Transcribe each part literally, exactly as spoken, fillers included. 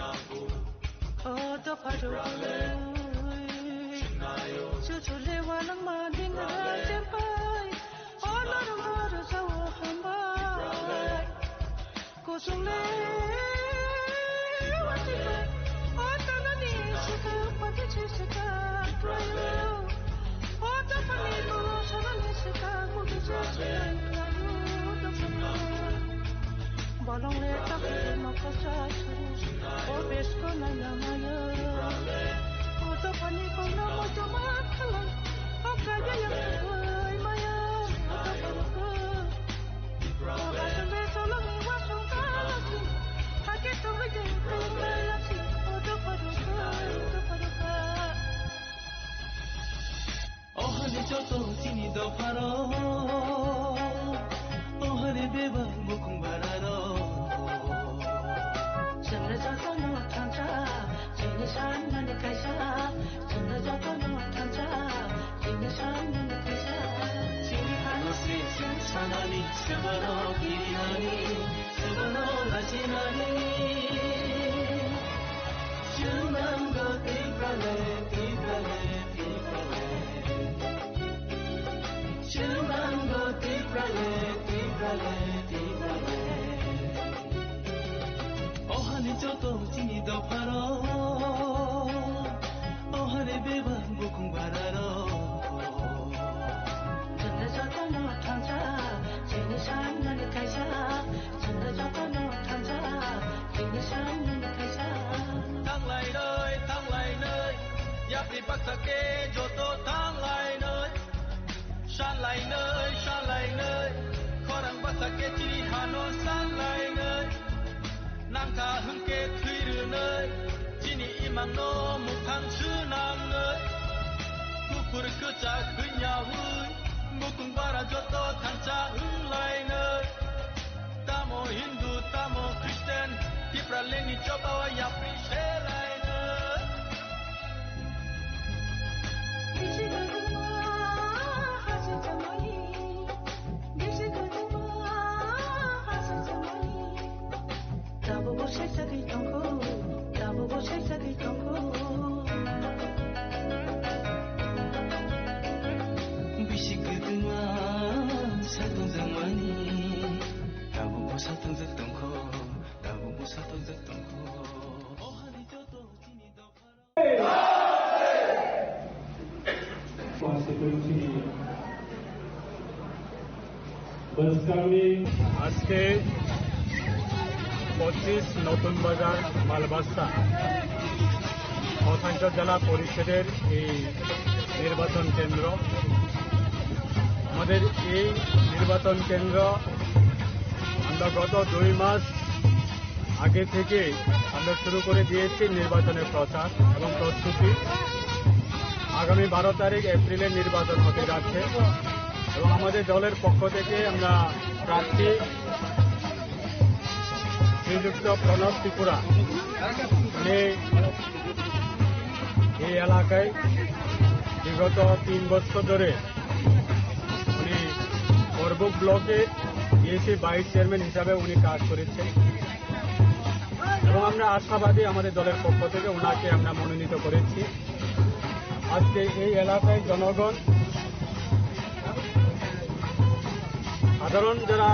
O dopha rok, chuchule walangma ding hai chempai, o norok no rwchao hambai. Kusung le, o tala ni sika, pati chi sika, twayo. O dopha ni bolo, sara ni sika, mugi cha sika, twayo, dopha ni. Bolong le tak le mokol cha churu, o besko na na mayo. O dopha ni kono mo joma khala, o kaya yang koi mayo, o dopha ni ko. O dopha ni ko, o dopha ni ko, o dopha ni ko. Ohani joto chini dopharo, ohani bebak bukung bararo. Chwngno jotono thansa, chini sanmani kaisa. Chwngno jotono thansa, chini sanmani kaisa. Chini hano se chwng sanani, swbano kirinani, swbano lachinani. Chwng nango Tiprale, Tiprale, Tiprale. Chwng nango Tiprale, Tiprale, Tiprale. Ohani joto chini dopharo, ohani bebak bukung bararo. Chwngno jotono thansa, chini sanmani kaisa. Chwngno jotono thansa, chini sanmani kaisa. Thanglai noi, thanglai noi, yapri baksa khe joto thanglai noi. Sanlai noi, sanlai noi, khorang baksa khe chini hano sanlai noi. Nangkha hwnkhe thwi rwnoi, chini imangno muthang swnamnoi. Kuphur kwchak hwnyaui, bukung bara joto thansa wnglainoi. Tamo Hindu, tamo Christian, Tipralengni chobao yapri selainoi. Bisi kwthwma, hasi chamani, bisi kwthwma, hasi chamani. Tabukbo sek sagwi tongkho, tabukbo sek sagwi tongkho. Bisi kwthwma, satokjakmani, tabukbo satokjak tongkho, tabukbo satokjak tongkho. আজকে পঁচিশ নতুন বাজার মালবাসা মহাশঙ্কর জেলা পরিষদের এই নির্বাচন কেন্দ্র। আমাদের এই নির্বাচন কেন্দ্র আমরা গত দুই মাস আগে থেকে আমরা শুরু করে দিয়েছি নির্বাচনের প্রচার এবং প্রস্তুতি। আগামী বারো তারিখ এপ্রিলে নির্বাচন হতে যাচ্ছে এবং আমাদের দলের পক্ষ থেকে আমরা প্রার্থী শ্রীযুক্ত প্রণব ত্রিপুরা, উনি এই এলাকায় বিগত তিন বছর ধরে উনি করবুক ব্লকে বিএসসি ভাইস চেয়ারম্যান হিসাবে উনি কাজ করেছেন এবং আমরা আশাবাদী আমাদের দলের পক্ষ থেকে ওনাকে আমরা মনোনীত করেছি। আজকে এই এলাকায় জনগণ, সাধারণ যারা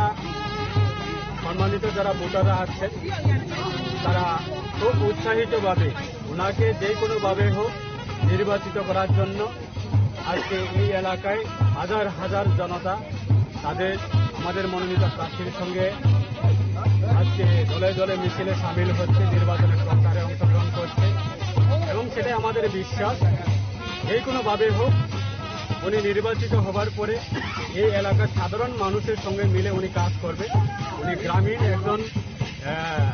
সম্মানিত যারা ভোটাররা আছেন, তারা খুব উৎসাহিতভাবে ওনাকে যে কোনোভাবে হোক নির্বাচিত করার জন্য আজকে এই এলাকায় হাজার হাজার জনতা তাদের আমাদের মনোনীত প্রার্থীর সঙ্গে আজকে দলে দলে মিছিলে সামিল হচ্ছে, নির্বাচনের প্রচারে অংশগ্রহণ করছে এবং সেটাই আমাদের বিশ্বাস। যে কোনোভাবে হোক, উনি নির্বাচিত হবার পরে এই এলাকার সাধারণ মানুষের সঙ্গে মিলে উনি কাজ করবে। উনি গ্রামীণ একজন, আহ,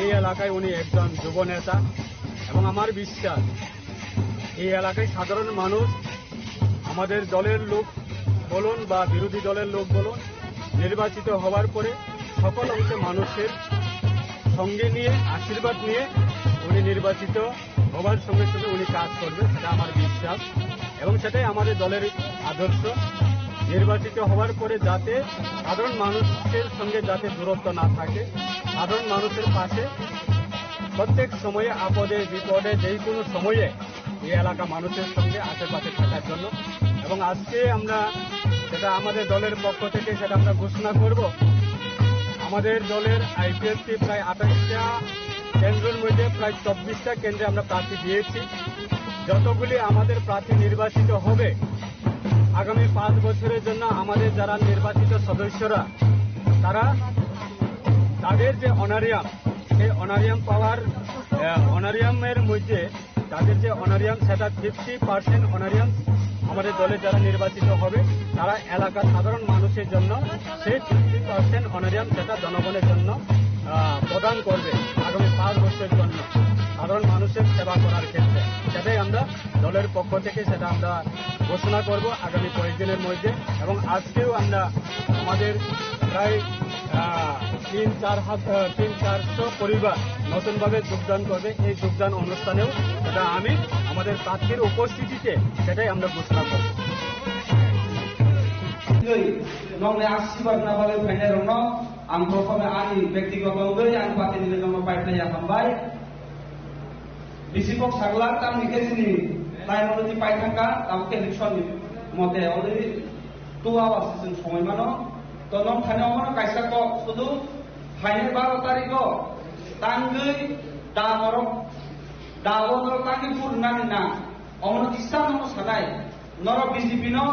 এই এলাকায় উনি একজন যুব নেতা এবং আমার বিশ্বাস এই এলাকায় সাধারণ মানুষ, আমাদের দলের লোক বলুন বা বিরোধী দলের লোক বলুন, নির্বাচিত হবার পরে সকল অংশে মানুষের সঙ্গে নিয়ে, আশীর্বাদ নিয়ে উনি নির্বাচিত হবার সঙ্গে সঙ্গে উনি কাজ করবেন, সেটা আমার বিশ্বাস এবং সেটাই আমাদের দলের আদর্শ। নির্বাচিত হওয়ার পরে যাতে সাধারণ মানুষের সঙ্গে যাতে দূরত্ব না থাকে, সাধারণ মানুষের পাশে প্রত্যেক সময়ে আপদে বিপদে যে কোনো সময়ে এই এলাকা মানুষের সঙ্গে আশেপাশে থাকার জন্য। এবং আজকে আমরা যেটা আমাদের দলের পক্ষ থেকে সেটা আমরা ঘোষণা করব। আমাদের দলের আইপিএফটি প্রায় আঠাশটা কেন্দ্রের মধ্যে প্রায় চব্বিশটা কেন্দ্রে আমরা প্রার্থী দিয়েছি। যতগুলি আমাদের প্রার্থী নির্বাচিত হবে, আগামী পাঁচ বছরের জন্য আমাদের যারা নির্বাচিত সদস্যরা, তারা তাদের যে অনারিয়াম, সেই অনারিয়াম পাওয়ার, আহ, অনারিয়ামের মধ্যে তাদের যে অনারিয়াম, সেটা ফিফটি পার্সেন্ট অনারিয়াম আমাদের দলে যারা নির্বাচিত হবে, তারা এলাকার সাধারণ মানুষের জন্য সেই ফিফটি পার্সেন্ট অনারিয়াম সেটা জনগণের জন্য, আহ, প্রদান করবে আগামী পাঁচ বছরের জন্য সাধারণ মানুষের সেবা করার ক্ষেত্রে। সেটাই আমরা দলের পক্ষ থেকে সেটা আমরা ঘোষণা করব আগামী কয়েকদিনের মধ্যে। এবং আজকেও আমরা আমাদের প্রায়, আহ, তিন চার হাত, আহ, তিন চারশো পরিবার নতুনভাবে যোগদান করবে। এই যোগদান অনুষ্ঠানেও সেটা আমি আমাদের প্রার্থীর উপস্থিতিতে সেটাই আমরা ঘোষণা করব। Nongni asirbad na bagwi phainai rokno ang prothome ani bektigoto wngwi ang patini loge no paiphlaiya hambai. Bisi kok sagla tamni khe chini minority paithangkha, tabuk election ni mote already two hours chwng somoi mano. To nong thani omono kaisa kok sudu phainai baro tarikh o tangwi da norok da o norok tangwi pur nani na omono kisa nono sanai. Norok B J P no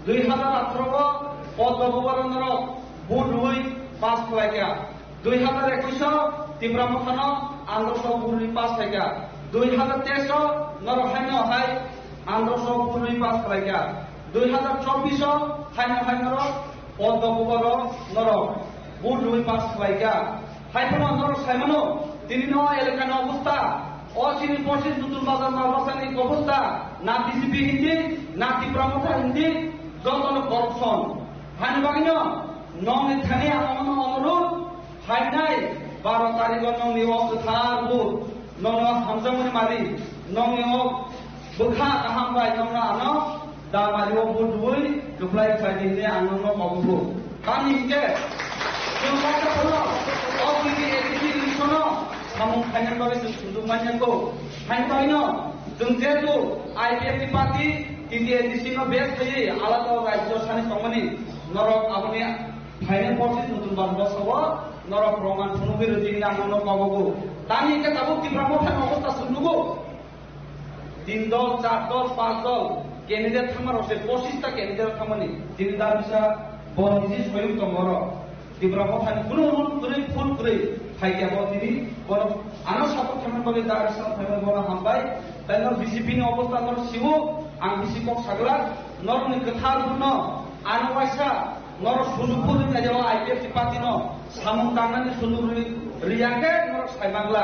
dui hazar atharo o Padma Bhaban o norok vote rwui pass khlaikha. Dui hazar ekush o Tipra Motha no andro sok vote rwui pass khlaikha. Dui hazar teis o norok haino hai andro sok vote rwui pass khlaikha. Dui hazar chobbish o haino hai norok Padma Bhaban o norok vote rwui pass khlaikha. Hai phano norok saimano, tini no elakani obostha, o chini pochis Nutun Bazar Malbasani obostha, na B J P hindi, na Tipra Motha hindi, jotono corruption. Hani bagwino nongni thani ang omono onurud, phainai baro tarikh o nongni o kwthar vote, nono hamjakmani mari, nongni o bwkha kaham bai nongno ano da mari o vote rwui kwplai khlai di hwnwi ang nongno kobogo. Tamni hinkhe chwng kaisa phano o B J P A D C election o samung khainani bagwi chwng sujwk manya kho. Haini bagwino chwng jehetu I P F T party T T A D C no base khaiwi alada o rajyo sani tongmani norok aboni phainai pochis Nutun Bazar o norok proman phunugwi rwdi hwnwi ang nongno kobogo. Tamni hinkhe tabuk Tipra Mothani obostha chwng nugo. Tin dol, char dol, panch dol candidate thangma rok se pochis ta candidate thangmani tini da bisa bo niji soyung tongo oro. Tipra Mothani kunu rule kwrwi, phul kwrwi phaikya bo tini bono ano support khaimani bagwi da bisa phaimani bono hambai. Tai nor B J P ni obostha nor siwo ang bisi kok sagla norokni kwthar buno ano waisa Norok sujuk phurwi khaijao I P F T party no samung tangnani sujuk ri-, riya khe norok sai mangla.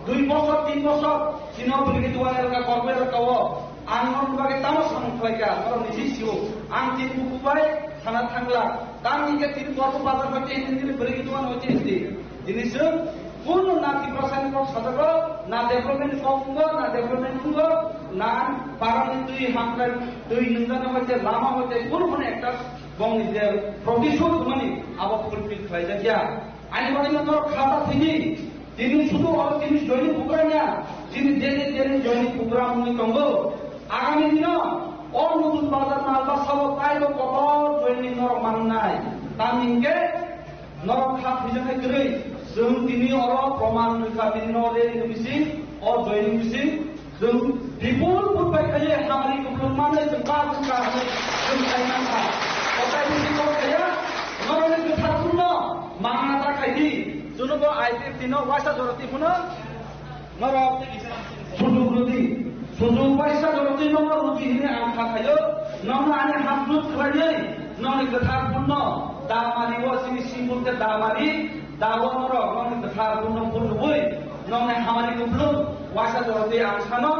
Dui bosor, tin bosor, chini o Birgit Wal elaka, Korbo elaka o ang norokni bagwi tamo samung khlaikha, norok niji sio. Ang tin buku bai sana thangla. Tamni khe tin Korbo bazar hoite hindi, Birgit Wal hoite hindi. Tini chwng kunu na Tiprasani kok sajago, na development kok wngo, na development wngo, na parani twi hamkrai, twi nwngjana hoite, lama hoite, kunu phano ekta bongni je protisud hwnmani abo fulfill khlaijakya. Ani bagwi no norok kha ta thwidi, tini sudu oro tini joining program ya, tini daily daily joining program wngwi tongo. Agami dino o Nutun Bazar Malbasa o taibo kotor joining norok mannai. Tamni hinkhe Norok kha thwijaknai kwrwi, chwng tini oro proman rwkha, tini no rally ni bising, o joining bising, chwng bipul vote bai khaiwi hamari kwplwng manwi chwng kha rwkha hwnwi chwng sai mankha. Kotai bisi kok khaiya, norokni kwthar phunno mangna ta khai di. Chwngno bo I P F T no waisa jora twi phano. Norok sujuk rwdi, sujuk waisa jorokni nono rwdi hwnwi ang kha khaio, nono ani hap jut khlaiwi, nongni kwthar phunno da mari o chini singkul khe da mari, da o norok nongni kwthar phunno phun rwui, nongni hamari kwplwng waisa jorokni ang sano,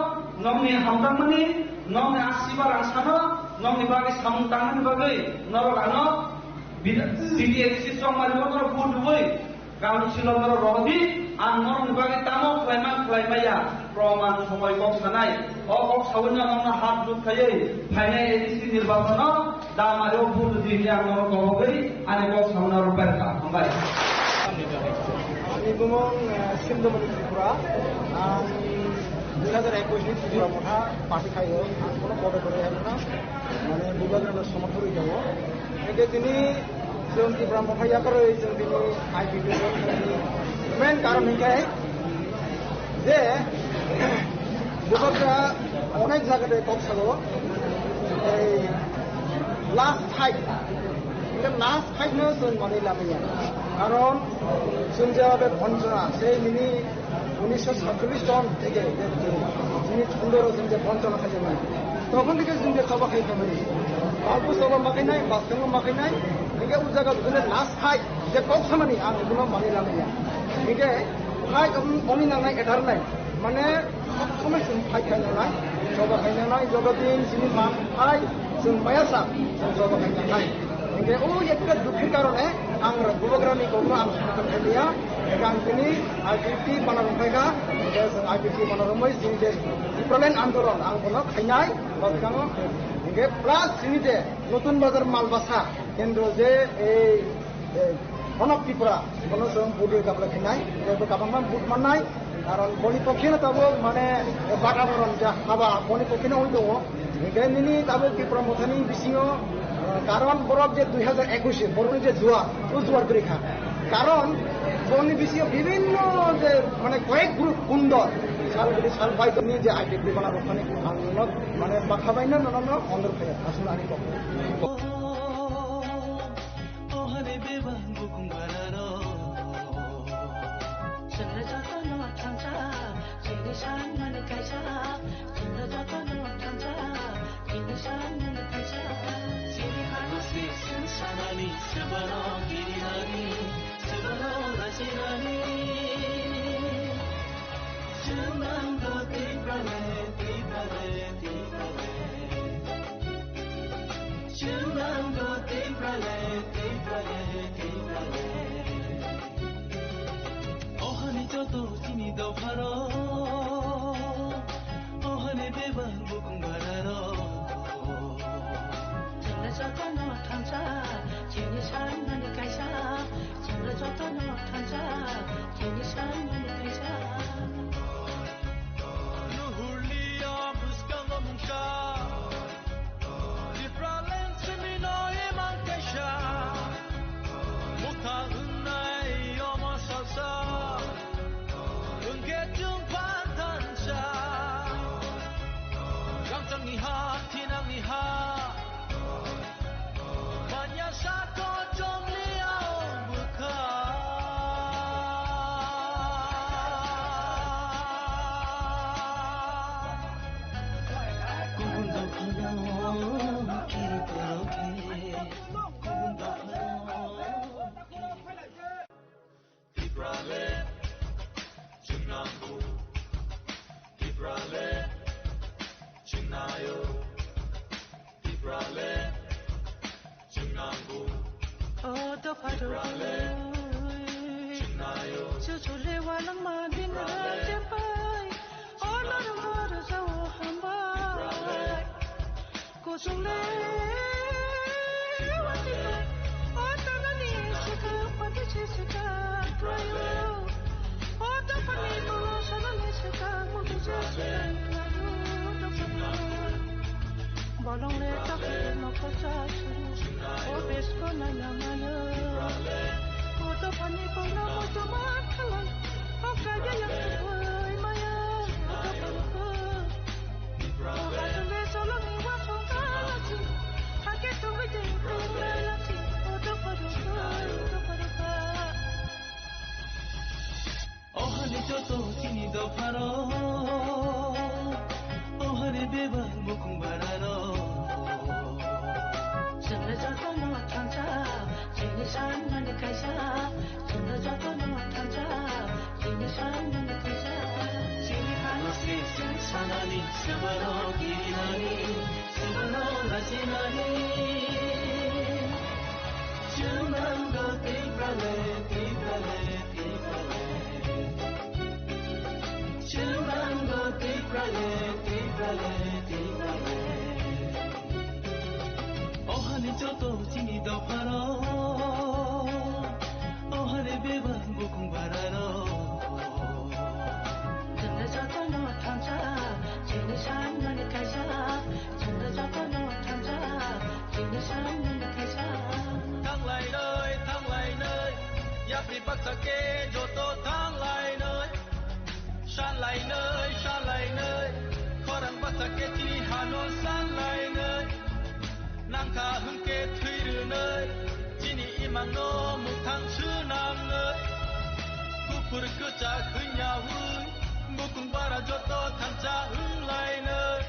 nongni hamjakmani, nongni asibar ang sano, nongni bagwi samung tangmani bagwi norok ano bida-, C D A D C chongmari o norok phun rwui, Council o norok rohordi, ang norokni bagwi tamo khlaima khlaimaya, proman somoi kok sanai. O kok saui no nokno hap jut khaiwi phainai A D C nirbachon o da mari o vote rwdi hwnwi ang norok kobogwi ani kok saui norok berkha. Hambai. Ani bumung, eh, C Sindhumani Tripura, ang dui hajar ekush ni Tripura Motha party khaio, ang kono vote kore hai mano, mane Bubagrano somorthon rwi tongo. Hingke tini chwng Tripura Motha yakarwi chwng tini I P F T main karon hingke je Bubagra onek jaga de kok sago, ei last fight, hingke last fight no chwng manwi lamaya, karon chwng je obe bhonchona, sei nini unisho satchollish ton theke je chini chhundoro chwng je bhonchona khaijamani. Tokhon theke chwng je choba khai khamani. Palpu choba ma khainai, baskango ma khainai, hingke o jaga bini last fight je kok samani ang bono manwi lamaya. Hingke fight om-, oni nangnai etar nai. Mane sob somoi chwng fight khainai, choba khainai, joto din chini ma phai chwng maya sa, chwng choba khainai. Hingke o ekta dukhir karone ang Bubagrani kokno ang songkha khailiya, hingke ang tini I P F T bana rwngkhaikha, hingke chwng I P F T bana rwngwi chini je Tipraland andolon ang bono khainai, bwskango hingke plus chini je Notun Bazar Malbasa kendro je ei, ei Honok Tripura, bono chwng vote rwi kaplai khainai, tei bo kabangma vote mannai, karon boni pokheno tabuk mane, eh, bataboron ja haba boni pokheno oi tongo. Hingke nini tabuk Tripura Mothani bisingo, eh, karon borok je dui hajar ekush borokni je juar, o juar kwrwi kha. Karon boni bisingo bibinno je mane koyek group kundor sal bini sal bai tongni je identity bana rok thani ang no mane bakha bai no nono no ondor phaya aswk ani kok. Ohani bebak bukung bararo. Chwngno jotono thansa, chini sanmani kaisa. Chwngno jotono thansa, chini sanmani kaisa. Chini hano se chwng sanani, swbano kirinani, swbano rajinani. Chwng nangdo Tiprale, Tiprale, Tiprale. Chwng nangdo Tiprale, Tiprale, Tiprale. Ohani joto chini dopharo, ohani bebak bukung bararo. Chwngno jotono thansa, chini sanmani kaisa. Chwngno jotono thansa, chini sanmani kaisa. Nuhurliya bwskango mungsa. Tipraland simi no imang kaisa. Motha wngnai omo salsa. Wngkhe chwng phan thansa. Rangchakni ha, thinangni ha. Manya sako chongliya bwkha. Kubun dophano kiri toro khe. Kubun dophano. Tipraland, chwng nangkuk. Tipraland, chwng naio. Tipraland, chwng nangkuk. O dopha rok, Tipraland, chwng naio. Chuchule walangma din Tipraland, rajempai. O norok rwjao hambai. Tipraland, Kuchung le wati pai, o tanani sika pati se sika prayo. O tapani tolo sanani sika mutu se sika prayo, o tapani. Bolong le takle mokol sa suru, o besko na namano. O tapani tolo mutu ma khalai, o kaya yang tukoy maya, o tapani ko. Ohani joto chini dopharo, ohani bebak bukung bararo. Chwngno jotono thansa, chini sanmani kaisa. Chwngno jotono thansa, chini sanmani kaisa. Chini hano se chwng sanani, swbano kirinani, swbano lajinani. Chwng nangdo Tiprale, Tiprale, Tiprale. Chwng nangdo Tiprale, Tiprale, Tiprale. Ohani joto chini dopharo, ohani bebak bukung bararo. Sakhe chini hano sanlainai, nangkha hwnkhe thwi rwnai, chini imangno mwthang swnamnai. Kuphur kwchak hwnyaui, bukung bara joto thansa wnglainai.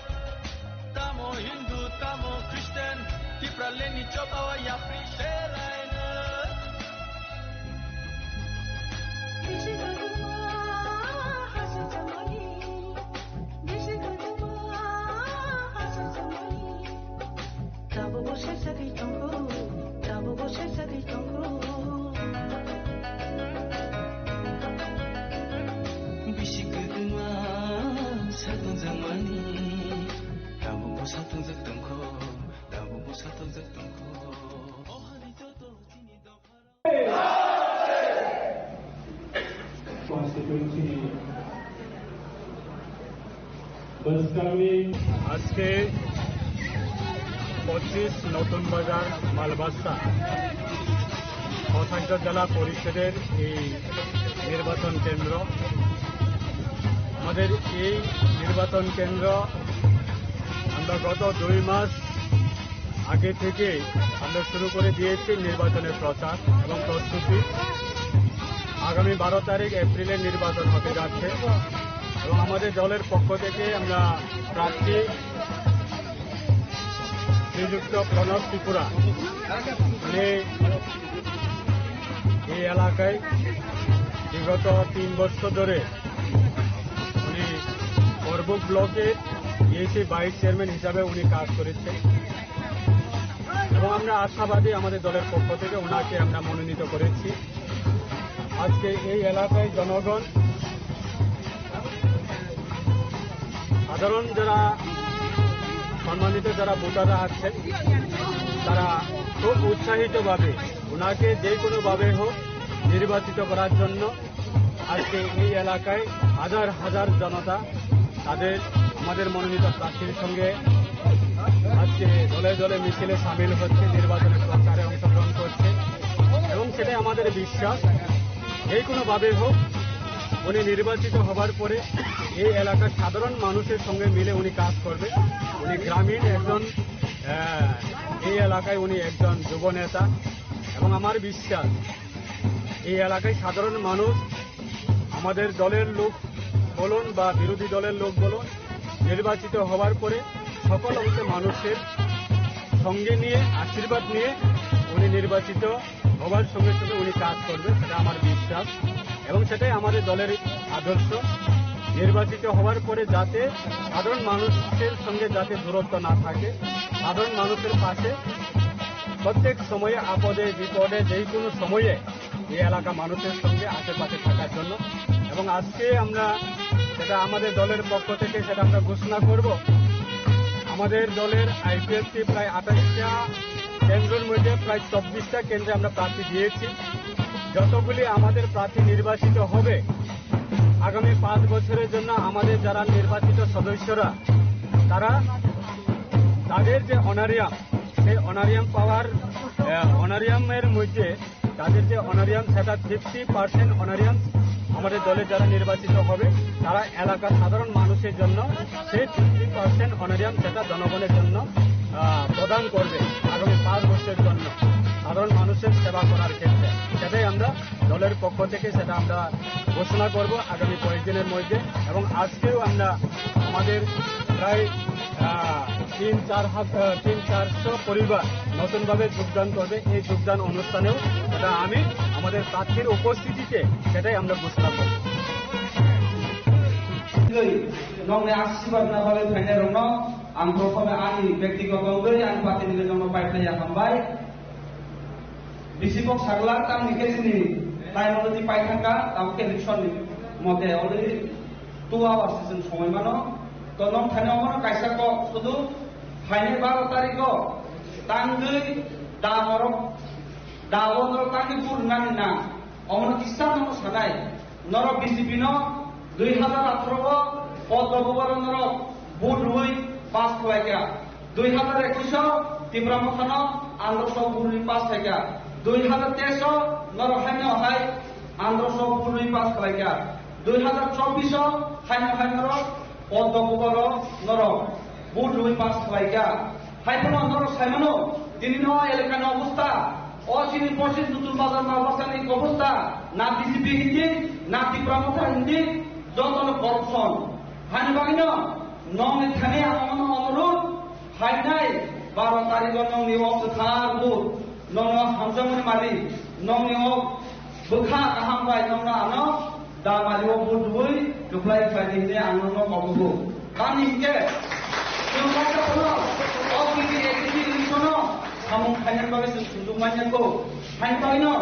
Tamo Hindu, tamo Christian, Tipra leni choba o yapri selainai. Tabuk bo sep sagwi tongo, tabuk bo sep sagwi tongo. Bisi kwtwma satung jakmani, tabuk bo satung jak tongkho, tabuk bo satung jak tongkho. O hani joto chini dopha. Constituency আজকে পঁচিশ নতুন বাজার মালবাসা পঞ্চায়েত জেলা পরিষদের এই নির্বাচন কেন্দ্র। আমাদের এই নির্বাচন কেন্দ্র আমরা গত দুই মাস আগে থেকে আমরা শুরু করে দিয়েছি নির্বাচনের প্রচার এবং প্রস্তুতি। আগামী বারো তারিখ এপ্রিলে নির্বাচন হতে যাচ্ছে এবং আমাদের দলের পক্ষ থেকে আমরা প্রার্থী শ্রীযুক্ত প্রণব ত্রিপুরা, উনি এই এলাকায় বিগত তিন বছর ধরে উনি করবুক ব্লকের ইএসি ভাইস চেয়ারম্যান হিসাবে উনি কাজ করেছেন এবং আমরা আশাবাদী আমাদের দলের পক্ষ থেকে ওনাকে আমরা মনোনীত করেছি। আজকে এই এলাকায় জনগণ, সাধারণ যারা সম্মানিত যারা ভোটাররা আছেন, তারা খুব উৎসাহিতভাবে ওনাকে যে কোনোভাবে হোক নির্বাচিত করার জন্য আজকে এই এলাকায় হাজার হাজার জনতা তাদের, আমাদের মনোনীত প্রার্থীর সঙ্গে আজকে দলে দলে মিছিলে সামিল হচ্ছে, নির্বাচনের প্রচারে অংশগ্রহণ করছে এবং সেটাই আমাদের বিশ্বাস। যে কোনোভাবে হোক, উনি নির্বাচিত হবার পরে এই এলাকার সাধারণ মানুষের সঙ্গে মিলে উনি কাজ করবে। উনি গ্রামীণ একজন, আহ, এই এলাকায় উনি একজন যুব নেতা এবং আমার বিশ্বাস এই এলাকায় সাধারণ মানুষ, আমাদের দলের লোক বলুন বা বিরোধী দলের লোক বলুন, নির্বাচিত হবার পরে সকল অংশে মানুষের সঙ্গে নিয়ে, আশীর্বাদ নিয়ে উনি নির্বাচিত হবার সঙ্গে সঙ্গে উনি কাজ করবেন, সেটা আমার বিশ্বাস এবং সেটাই আমাদের দলের আদর্শ। নির্বাচিত হওয়ার পরে যাতে সাধারণ মানুষের সঙ্গে যাতে দূরত্ব না থাকে, সাধারণ মানুষের পাশে প্রত্যেক সময়ে, আপদে বিপদে, যে কোনো সময়ে এই এলাকা মানুষের সঙ্গে আশেপাশে থাকার জন্য। এবং আজকে আমরা সেটা আমাদের দলের পক্ষ থেকে সেটা আমরা ঘোষণা করব। আমাদের দলের আইপিএফটি প্রায় আঠাশটা কেন্দ্রের মধ্যে প্রায় চব্বিশটা কেন্দ্রে আমরা প্রার্থী দিয়েছি। যতগুলি আমাদের প্রার্থী নির্বাচিত হবে, আগামী পাঁচ বছরের জন্য আমাদের যারা নির্বাচিত সদস্যরা, তারা তাদের যে অনারিয়াম, সেই অনারিয়াম পাওয়ার, আহ, অনারিয়ামের মধ্যে তাদের যে অনারিয়াম, সেটা ফিফটি পার্সেন্ট অনারিয়াম আমাদের দলে যারা নির্বাচিত হবে, তারা এলাকার সাধারণ মানুষের জন্য সেই ফিফটি পার্সেন্ট অনারিয়াম সেটা জনগণের জন্য, আহ, প্রদান করবে আগামী পাঁচ বছরের জন্য সাধারণ মানুষের সেবা করার ক্ষেত্রে। সেটাই আমরা দলের পক্ষ থেকে সেটা আমরা ঘোষণা করব আগামী কয়েকদিনের মধ্যে। এবং আজকেও আমরা আমাদের প্রায়, আহ, তিন চার হাত, আহ, তিন চারশো পরিবার নতুনভাবে যোগদান করবে। এই যোগদান অনুষ্ঠানেও সেটা আমি আমাদের প্রার্থীর উপস্থিতিতে সেটাই আমরা ঘোষণা করব। Tei nokni asirwad na bagwi phainai rokno ang prothome ani bektigoto wngwi ani patini nokno paiphlaiya hambai. Bisi kok sagla tamni khe chini time already paithangkha, tabuk khe election ni mote already two hours se chwng somoi mano. To nong thani omono kaisa kok sudu phainai baro tarikh o tangwi da norok, da o norok tangwi pur nani na. Omono kisa nono sanai, norok B J P no dui hazar atharo o Padma Bubaro norok vote rwui pass khlaikha, dui hazar ekush o Tipra Motha no andro sok vote rwui pass khlaikha, dui hazar teis o norok haino hai andro sok vote rwui pass khlaikha, dui hazar chobbish o haino hai norok Padma Bubaro norok Vote rwi pass khlaikha. Hai phano norok saimano, tini no elaka ni obostha, o chini pochis Nutun Bazar Malbasa ni obostha, na B J P hindi, na Tipra Motha hindi, joto no corruption. Hani bagwi no, nong ni thani ang no onurud, phainai baro tarikh o nong ni o kwthar vote, nong no hamjakmani mari, nong ni o bwkha kaham bai nong no ano da mari o vote rwi kwplai khlai di hinwi ang nong no kobogo. Tamni hinkhe chwng kaisa phano o T T A D C election o samung khaina bagwi chwng sujuk manya kho. Haini bagwi no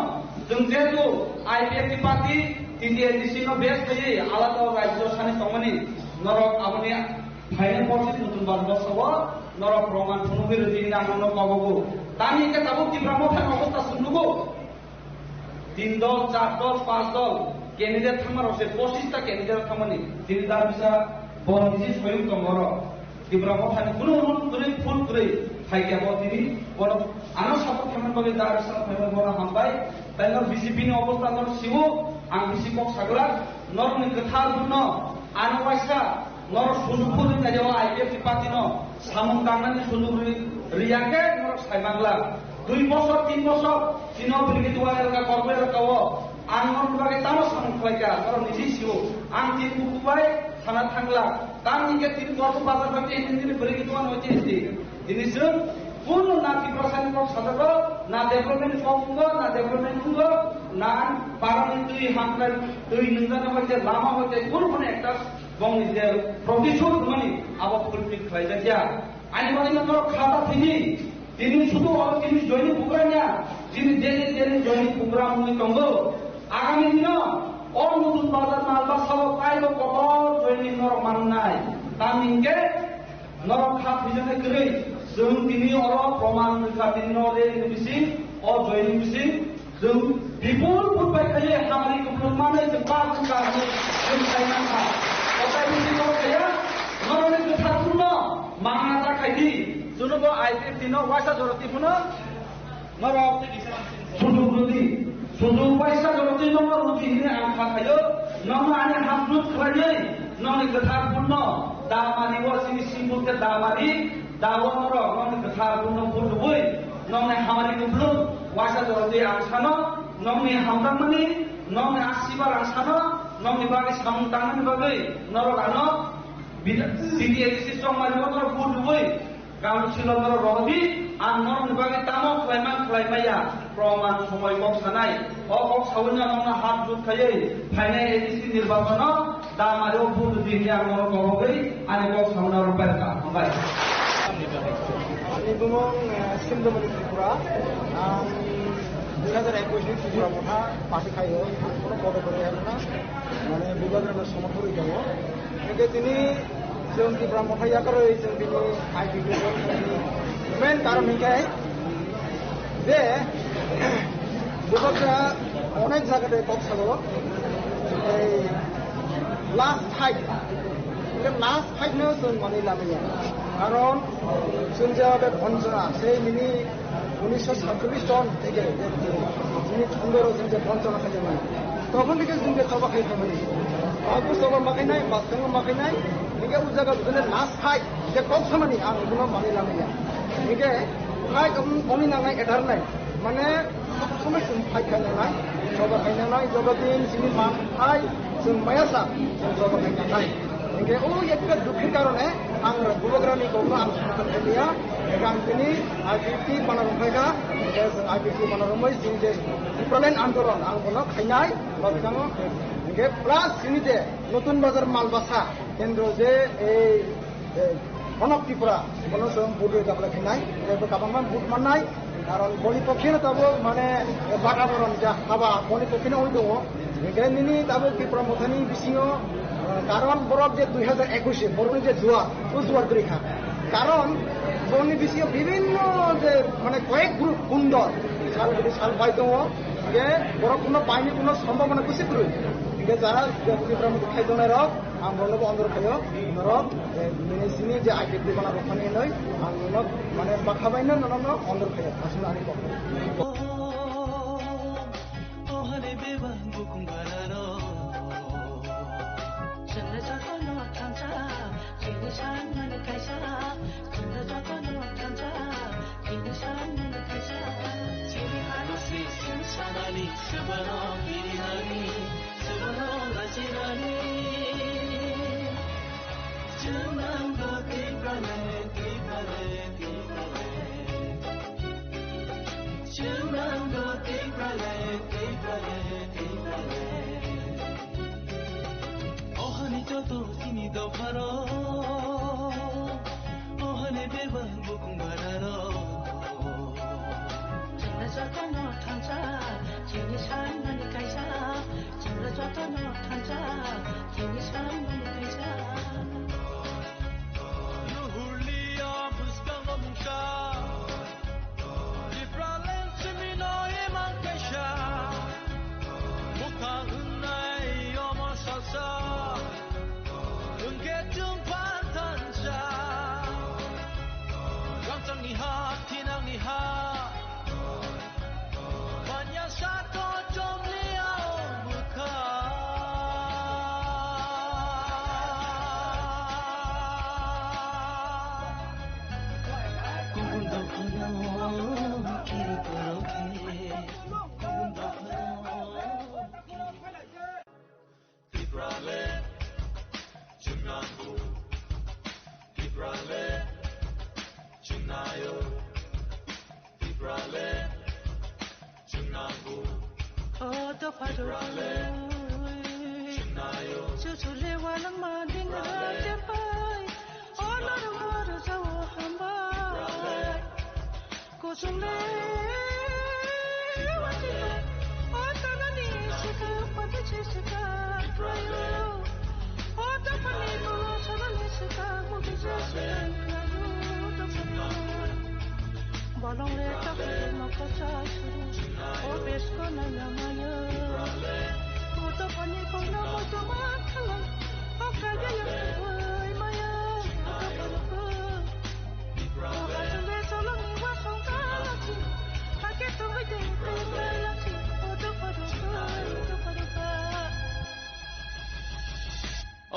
chwng jehetu I P F T party T T A D C no base khaiwi alada o rajyo sani tongmani norok aboni phainai pochis Nutun Bazar o norok proman phunugwi rwdi hinwi ang nong no kobogo. Tamni hinkhe tabuk Tipra Motha ni obostha chwng nugo. Tin dol, char dol, panch dol candidate thangma rok se pochis ta candidate thangmani. Tini dar bisa bo niji soyung tongo oro. Tipra Motha ni kunu rule kwrwi, full kwrwi phaikha bo tini. Bono ano support khaimani bagwi dar bisa khaimani bono hambai. Tai no B J P ni obostha no siwo, ang bisi kok sagla, norokni kwthar buino ano waisa norok sujuk phunwi naidi o I P F T party no samung tangnani sujuk ri-, riya khe norok sai mangla. Dui bosor, tin bosor, chini o Birgit Wal elaka, Korbo elaka o ang norokni bagwi tamo samung khlaikha, norok niji sio. Ang tin buku bai sana thangla. Tamni hinkhe tin Korbo Bazar bai tei tini Birgit Wal bai tei tini chwng kunu na Tiprasa ni kok sajago, na development kok wngo, na development wngo, na parani twi hamkrai twi nwngjani bai tei lama bai tei kunu phano ekta bongni je protishodh hwnmani abo fulfill khlaijakya. Ani bagwi no norok kha ta thini. Tini sudu oro tini joini bugra ya. Tini deni deni joini bugra mungwi tongo. Agami dino o Nutun Bazar Malbasa o taibo kotor joini norok mannai. Tamni hinkhe norok kha thwijani kwrwi. Chwng tini oro proman rwkha tini no rally ni bising, o joini bising. Chwng bipul vote bai khaiwi hamari kwplwng manwi chwng pass wngkha hinwi chwng sai mankha. Kotai bisi kok khaiya, norokni kwthar phunno mangna ta khai di. Chwngno bo I P F T no waisa jora twi phano norok sujuk rwdi. Sujuk waisa jora twi nono rwdi hinwi ang kha khaio. Nono ani hamjwk khlaiwi nongni kwthar phunno da mari o chini singkuk khe da mari. Da o norok nongni kwthar buino buthubui nongni hamari kwplwng waisa jora twi ang sano, nongni hamjakmani, nongni asibar ang sano, nongni bagwi samung tangnani bagwi norok ano bida-, C D A D C chongmani o norok buthubui council o norok rohordi, ang norokni bagwi tamo khlaima khlaimaya proman somoi kok sanai. O kok saui no nongno hat jut khaiwi phainai A D C nirbachon o da mari o vote rwdi hinwi ang norok kobogwi ani kok samano rwpai rwkha. Hambai. Ani bumung, eh, Simdamani Tripura. Ang dui hajar ekush ni Tripura Motha party khaio. Ang kono kodo kono yakna. Mane bubagra na somorthon rwi tongo. Hingke tini chwng Tripura Motha yakarwi chwng tini I P F T ni main karon hingke je bubagra onek jaga de kok sago, ei last fight, hingke last fight no chwng manwi lamaya. Karon chwng je obe bhonjona, sei nini unisho satchollish ton theke, nini thongdoro chwng je bhonjona khaijamani. Tokhon theke chwng je choba khai phaimani. Babu choba ma khainai, baskango ma khainai, hingke o jaga bidine last fight, je kok samani ang bono manwi lamaya. Hingke fight om-, omni nangnai eternal. Mane, sob somoi chwng fight khainai, choba khainai, joto din chini man hai, chwng maya sa, chwng choba khainai. Hingke o ekta dukhi karone ang bubagrani kokno ang samatan khailiya. Hingke ang tini I P F T bana rwphaikha, hingke chwng I P F T bana rwmwi chini je Tipraland andolon ang bono khainai, ba bikango. Hingke plus chini je Nutun Bazar Malbasa kendro je ei, eh, Honok Tripura, bono chwng vote rwi dakhla khainai, tei bo kabangma vote mannai, karon boni pokheno tabuk mane, eh, bataboron ja haba boni pokheno oi tongo. Hingke nini tabuk Tripura Mothani bisingo, eh, karon borok je dui hajar ekush borokni je juar, o juar kwrwi kha. Karon boni bisingo bibinno je mane koyek group kundor sal guri sal pai tongo, hingke borok kuno paini kuno sombhabona kusi kwrwi. Hingke jara Tripura Mothani khaijaknai rok, ang bono bo ondor khaio, norok, eh, bini sini je I P F T bana rok phani hinoi, ang nono, mane, bakha bai no nono no ondor khaio, aswk ani kok. Oh, oh, hare bebak bukung bararo. Chwngno jotono thansa, chini sanmani kaisa. To chini dopharo, o hane bebak bukung bararo. Chwngno jotono thansa, chini sanmani kaisa. Chwngno jotono thansa, chini sanmani kaisa. Nuhurliya bwskango mungsa. Tipraland simi no imang kaisa, mukha hwngnai omo salsa, hwnkhe chwng phan thansa. Rangchakni ha, thinangni ha, manya sato chomliya o bwkha. Kubun dophano kiri korokhe, kubun dophano. Tipraland, chwng nango. Tipraland, chwng naio. Tipraland, chwng nango. O dopha rok, chwng naio. Chuchule walangma dingra chepai. O norok rwjao hambai. Kuchungle wachila, o tanani sika, pati chisika, prayo. O tapani bolo, sarani sika, mugi jasi, prayo, tapani. Bolongle tapani, mokta chasuru, o besko nana mayo. O tapani, kona mojo mathala, o kagela, oi mayo, o tapani.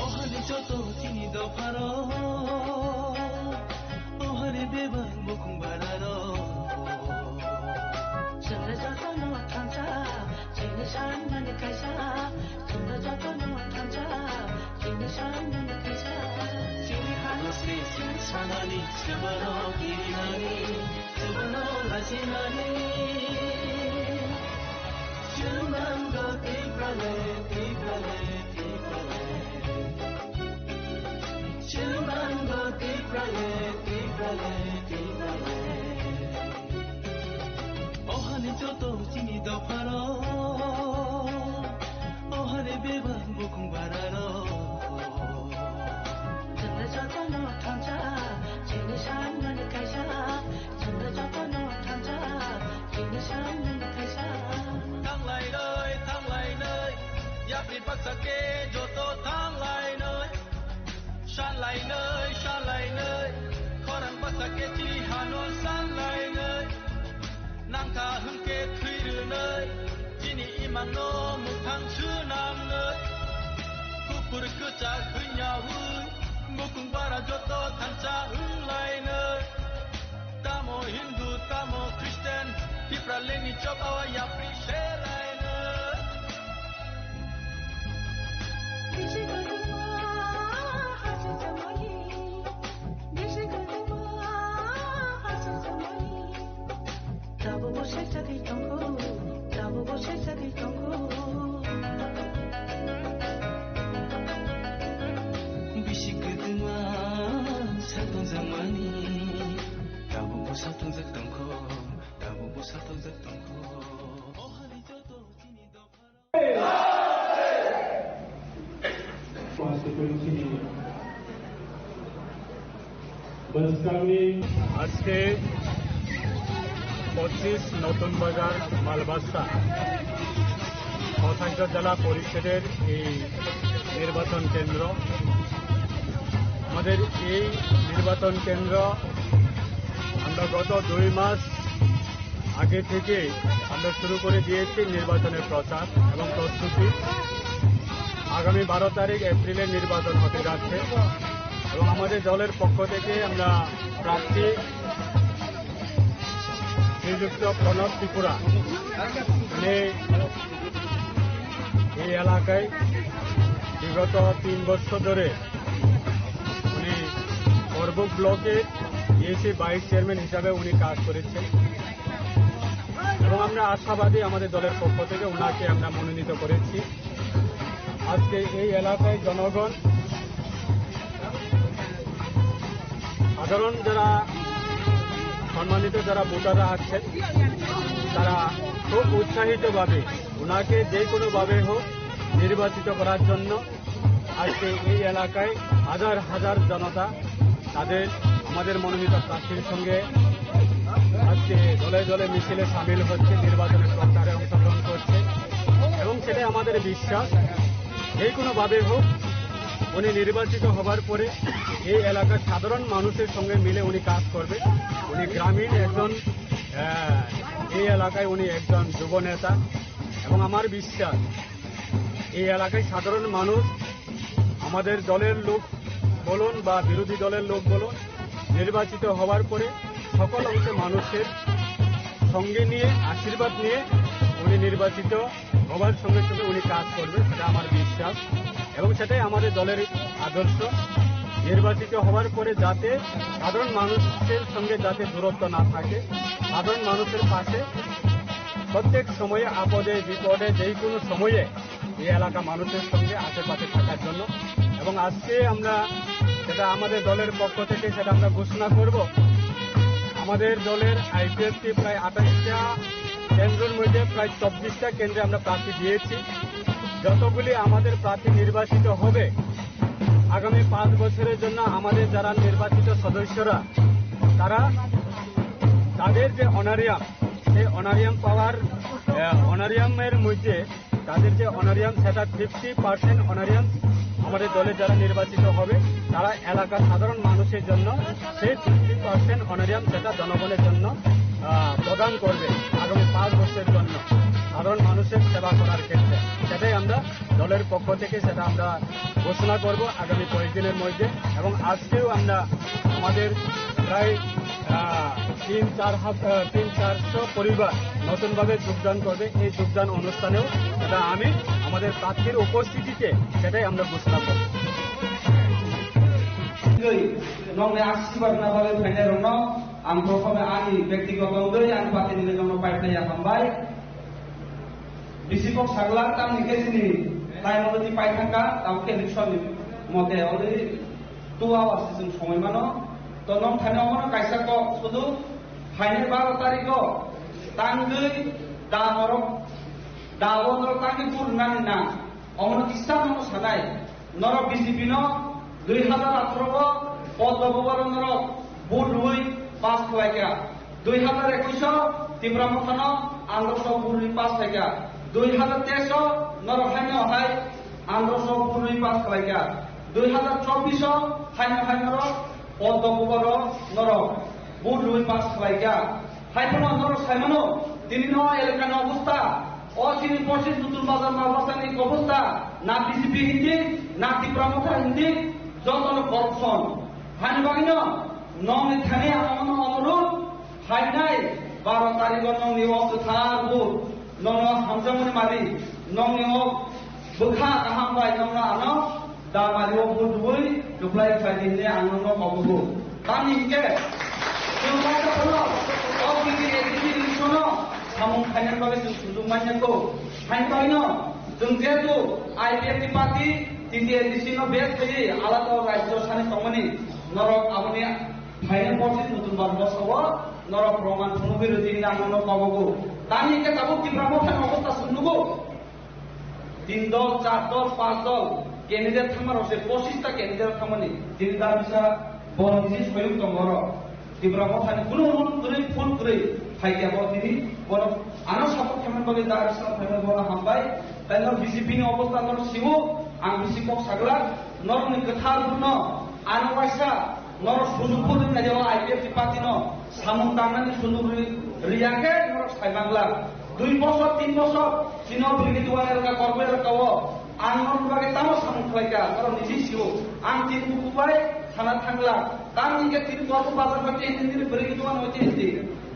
Ohani joto chini dopharo, ohani bebak bukung bararo. Chwngno jotono thansa, chini sanmani kaisa. Chwngno jotono thansa, chini sanmani kaisa. Chini hano se chwng sanani, swbano kirinani, swbano lachinani. Chwng nango Tipraland, Tipraland, Tipraland. Chwng nango Tipraland, Tipraland, Tipraland. Ohani joto chini dopharo, ohani bebak bukung bararo. Chwngno jotono thansa, chini sanmani kaisa. Chwngno jotono thansa, chini sanmani kaisa. Thanglainai, thanglainai, yapri baksa khe joto thanglainai. Sanlainai, sanlainai, khorang bwsa khe chini hano sanlainai. Nangkha hwnkhe thwi rwnai, chini imangno mwthang swnamnai. Kuphur kwchak hwnyaui, bukung bara joto thansa wnglainai. Tamo Hindu, tamo Christian, Tipralandni chobao yapri selainai. Tabukbo sek chagwi tongkho, tabukbo sek chagwi tongkho. Bisi kwtwma sak tongjakmani, tabukbo sak tongjak tongkho, tabukbo sak tongjak tongkho. আজকে পঁচিশ নতুন বাজার মালবাসা কথাঙ্ক জেলা পরিষদের এই নির্বাচন কেন্দ্র। আমাদের এই নির্বাচন কেন্দ্র আমরা গত দুই মাস আগে থেকে আমরা শুরু করে দিয়েছি নির্বাচনের প্রচার এবং প্রস্তুতি। আগামী বারো তারিখ এপ্রিলে নির্বাচন হতে যাচ্ছে এবং আমাদের দলের পক্ষ থেকে আমরা প্রার্থী শ্রীযুক্ত প্রণব ত্রিপুরা, উনি এই এলাকায় বিগত তিন বছর ধরে উনি করবুক ব্লকে এসি ভাইস চেয়ারম্যান হিসাবে উনি কাজ করেছেন এবং আমরা আশাবাদী আমাদের দলের পক্ষ থেকে ওনাকে আমরা মনোনীত করেছি। আজকে এই এলাকায় জনগণ সাধারণ যারা সম্মানিত যারা ভোটাররা আছেন, তারা খুব উৎসাহিতভাবে ওনাকে যে কোনোভাবে হোক নির্বাচিত করার জন্য আজকে এই এলাকায় হাজার হাজার জনতা তাদের, আমাদের মনোনীত প্রার্থীর সঙ্গে আজকে দলে দলে মিছিলে সামিল হচ্ছে, নির্বাচনের প্রচারে অংশগ্রহণ করছে এবং সেটাই আমাদের বিশ্বাস। যে কোনোভাবে হোক, উনি নির্বাচিত হবার পরে এই এলাকার সাধারণ মানুষের সঙ্গে মিলে উনি কাজ করবে। উনি গ্রামীণ একজন, আহ, এই এলাকায় উনি একজন যুব নেতা এবং আমার বিশ্বাস এই এলাকায় সাধারণ মানুষ, আমাদের দলের লোক বলুন বা বিরোধী দলের লোক বলুন, নির্বাচিত হওয়ার পরে সকল অংশে মানুষের সঙ্গে নিয়ে, আশীর্বাদ নিয়ে উনি নির্বাচিত হওয়ার সঙ্গে সঙ্গে উনি কাজ করবেন, সেটা আমার বিশ্বাস এবং সেটাই আমাদের দলের আদর্শ। নির্বাচিত হওয়ার পরে যাতে সাধারণ মানুষের সঙ্গে যাতে দূরত্ব না থাকে, সাধারণ মানুষের পাশে প্রত্যেক সময়ে, আপদে বিপদে, যে কোনো সময়ে এই এলাকা মানুষের সঙ্গে আশেপাশে থাকার জন্য। এবং আজকে আমরা সেটা আমাদের দলের পক্ষ থেকে সেটা আমরা ঘোষণা করব। আমাদের দলের আইপিএফটি প্রায় আঠাশটা কেন্দ্রের মধ্যে প্রায় চব্বিশটা কেন্দ্রে আমরা প্রার্থী দিয়েছি। যতগুলি আমাদের প্রার্থী নির্বাচিত হবে, আগামী পাঁচ বছরের জন্য আমাদের যারা নির্বাচিত সদস্যরা, তারা তাদের যে অনারিয়াম, সেই অনারিয়াম পাওয়ার, আহ, অনারিয়ামের মধ্যে তাদের যে অনারিয়াম, সেটা ফিফটি পার্সেন্ট অনারিয়াম আমাদের দলে যারা নির্বাচিত হবে, তারা এলাকার সাধারণ মানুষের জন্য সেই ফিফটি পার্সেন্ট অনারিয়াম সেটা জনগণের জন্য, আহ, প্রদান করবে আগামী পাঁচ বছরের জন্য সাধারণ মানুষের সেবা করার ক্ষেত্রে। সেটাই আমরা দলের পক্ষ থেকে সেটা আমরা ঘোষণা করব আগামী কয়েকদিনের মধ্যে। এবং আজকেও আমরা আমাদের প্রায়, আহ, তিন চার হাজার, আহ, তিন চারশো পরিবার নতুনভাবে যোগদান করবে এই যোগদান অনুষ্ঠানেও। সেটা আমি আমাদের প্রার্থীর উপস্থিতিতে সেটাই আমরা ঘোষণা করব। Nongni asirwad na bagwi phainai rokno ang prothome ani bektigoto wngwi ang patini nokno paiphaiya hambai. Bisi kok sagla tamni khe chini time already paithangkha, tabuk khe election ni mote already two hours se chwng somoi mano. To nong thani omono kaisa kok sudu phainai baro tarikh o tangwi da norok, da o norok tangwi phuru nani na omono kisa nono sanai. Norok B J P no dui hazar atharo o Padma Bhavan o norok vote rwui pass khlaikha. Dui hazar ekush o Tipra Motha no androso vote rwui pass khlaikha. Dui hazar teis o norok haino hai androso vote rwui pass khlaikha. Dui hazar chobbish o haino hai norok Padma Bhavan o norok vote rwui pass khlaikha. Hai phano norok sai mano, tini no elaka ni obostha, o chini Poschim Notun Bazar Malbasa ni obostha, na B J P hindi, na Tipra Motha hindi, joto no corruption. Hani bagwi no, nongni thani ang omono onurudh, phainai baro tarikh o nongni o kwthar vote, nono hamjakmani mari, nongni o bwkha kaham bai nongno ano da mari o vote rwui reply khlai di hinwi ang nongno kobogo. Tamni hinkhe chwng kaisa phano o T T A D C election o samung khaina bagwi chwng sujuk manya kho. Hain bagwino chwng jehetu I P F T party T T A D C no base khaiwi alada o rajyo sani tongmani norok aboni phainai Poschim Notun Bazar o norok proman phunugwi rwdi hinwi ang nongno kobogo. Tamni hinkhe tabuk Tipra Mothani obostha chwng nugo. Tin dol, char dol, panch dol candidate thangma rok se pochis ta candidate thangmani. Tini da bisa borok niji soyung tongo oro. Tipra Mothani kunu rule kwrwi, full kwrwi phai khe bo tini borok ano support khaimani bagwi da bisa khaimani bono hambai. Tai no B J P ni obostha no siwo ang bisi kok sagla norokni kwthar buno ano waisa norok sujuk phurwi khaidi o I P F T party no samung tangnani sujuk ri-, riya khe norok sai mangla. Dui bosor, tin bosor, chini o Brigade One elaka, Korbo elaka o ang norok bagwi tamo samung khlaikha, norok niji sio. Ang tin buku bai sana thangla. Tamni khe tini Korbo bazar hoite hindi, tini Brigade One hoite hindi.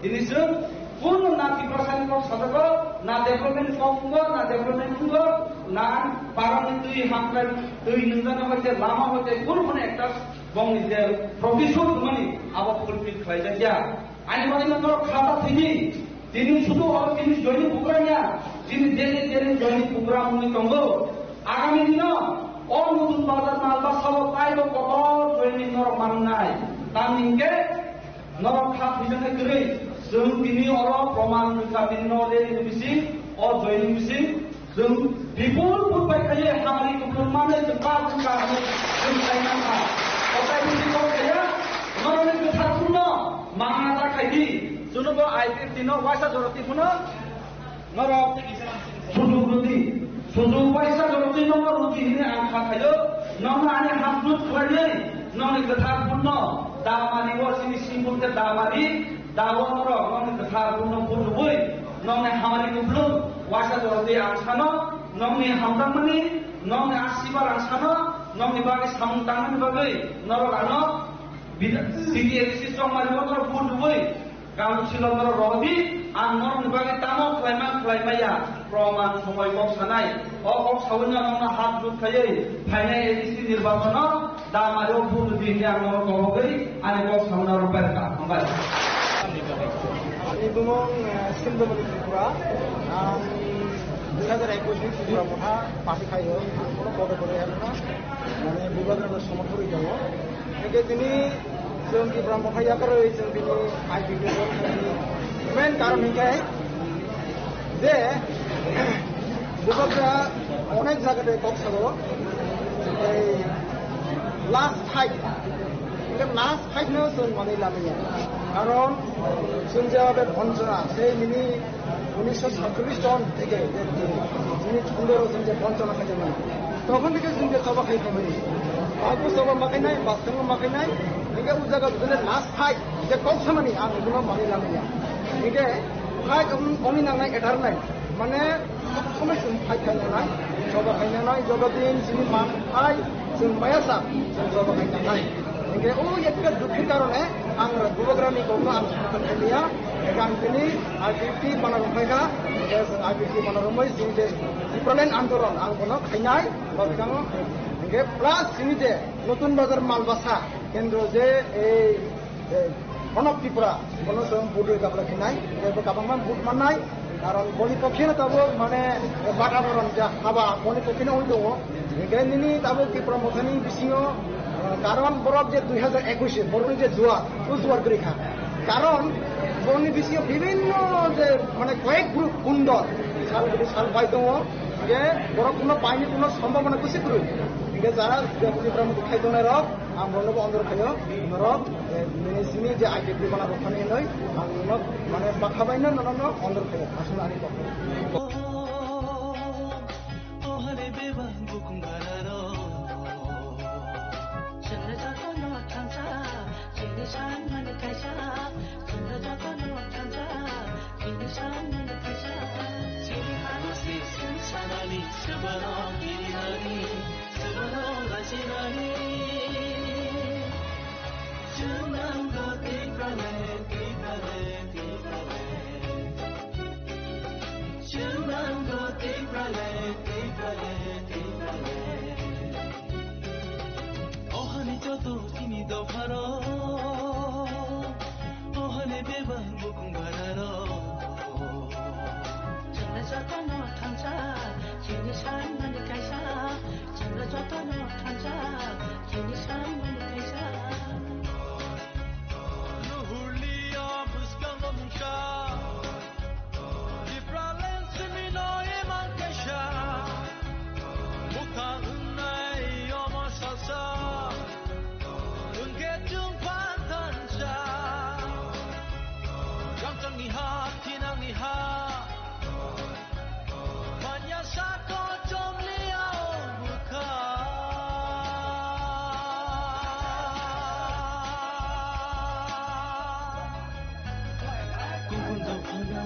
Tini chwng kunu na Tiprasani kok sajago, na development kok wngo, na development wngo, na parani twi hamkrai, twi nwngjana hoite, lama hoite, kunu phano ekta bongni je profession hwnmani abo fulfill khlaijakya. Ani bagwi no norok khata thwidi. Tini sudu oro tini joini bugra ya. Tini deni deni joini bugra wngwi tongo. Agami dino o Notun Bazar Malbasa o taibo kotor joini norok mannai. Tamni hwnkhe norok kha thwijaknai kwrwi, chwng tini oro proman rwkha, tini no rally ni bising, o joining bising, chwng bipul put bai khaiwi hamari kuplung manwi chwng pa rwkha hwnwi chwng khlai mankha. O tai bisi kok khaiya, norokni kwthar phunno mangna ta khai di. Chwngno bo I P F T no waisa jora twi phano norok sujuk rwdi, sujuk waisa jorokni nono rwdi hwnwi ang kha khaio. Nono ani hap jut khlainai, nongni kwthar phunno damari o sini simbul khe damari, dago norok nongni kwthar phunno phunugwi nongni hamari kuplung waisa jorokni ang sano, nongni hamjakmani, nongni asibar ang sano, nongni bagwi samung tangmani bagwi norok ano bida-, C D A D C chongmari o norok phunugwi Councilor norok rohordi, ang norokni bagwi tamo khlaima khlaimaya, proman somoi kok sanai. O kok saui no nokno hap jut khaiwi phainai A D C nirbachono damari o vote rwdi hwnwi ang norok kobogwi ani kok saui norok bai rwkha. Hambai. Ani bumung, eh, Sindhumani Tripura. Ang dui hajar ekush ni Tripura motha party khaio. Ang bono koto koto yakha. Mane bubagrano somorthon rwi tongo. Hingke tini chwng Tipra Motha yakarwi chwng tini I P F T ni main karon hingke je bubagra onek jaga de kok sago, ei last fight, hingke last fight no chwng manwi lamaya, karon chwng je abe bonchona sei nini unisho satchollish chon theke je tini chini chungdoro chwng je bonchona khaijak mani. Tokhon theke chwng je choba khai phaimani. Bagbo choba ma khainai, bastungbo ma khainai. Hingke o jaga bidile last fight je kok samani ang bono manwi lamaya. Hingke fight om-, omni nangnai eternal. Mane sob somoi chwng fight khainanai, choba khainanai, joto din chini man hai chwng maya sa chwng choba khainanai. Hingke o ekta dukhir karone ang bubagrani kokno ang somorthon khailiya. Hingke ang tini I P F T bana rwphaikha. Hingke chwng I P F T bana rwmwi chini je Tipraland andolon ang bono khainai. Bo bikango hingke plus chini je Notun Bazar Malbasa kendro je ei, ei Honok Tripura bono chwng vote rwkha khainai. Hingke bo kabangma vote mannai. Karon boni pokheno tabuk mane bataboron ja haba boni pokheno wng tongo. Hingke nini tabuk Tipra Mothani bisingo, eh, karon borok je dui hajar ekush borokni je juar, o juar kwrwi kha. Karon boni bisingo bibinno je mane koyek group kundor sal guri sal pai tongo. Hingke borok kuno paini kuno sombhabona kusi kwrwi. Hingke jara Tipra Mothani khai tongnai rok, ang borokno bo ondor khaio, norok, eh, nini simi je I P F T bana rok thani hinoi, ang norok mane bakha baino norokno ondor khaio, aswk ani kok. Ohani bebak bukung bararo. Chwngno jotono thansa, chini sanmani kaisa. Chwngno jotono thansa, chini sanmani kaisa. Chini hano se chwng sanani, swbano kini nani, swbano lachimani. Chwng nangkha tei kale, tei kale, tei kale. Chwng nangkha tei kale, tei kale, tei kale. Ohani joto chini dopharo, ohani bebak bukung bararo. Chwngno jotono thansa, chini sanmani kaisa. Chwngno jotono thansa, chini sanmani kaisa. Nuhurliya bwskango mungsa. Tipraland simi no imang kaisa, mukha wngnai omo salsa, wngkhe chwng phan thansa. Rangchakni ha, thinangni ha, manya sako chomliya o bwkha. Kubun dophano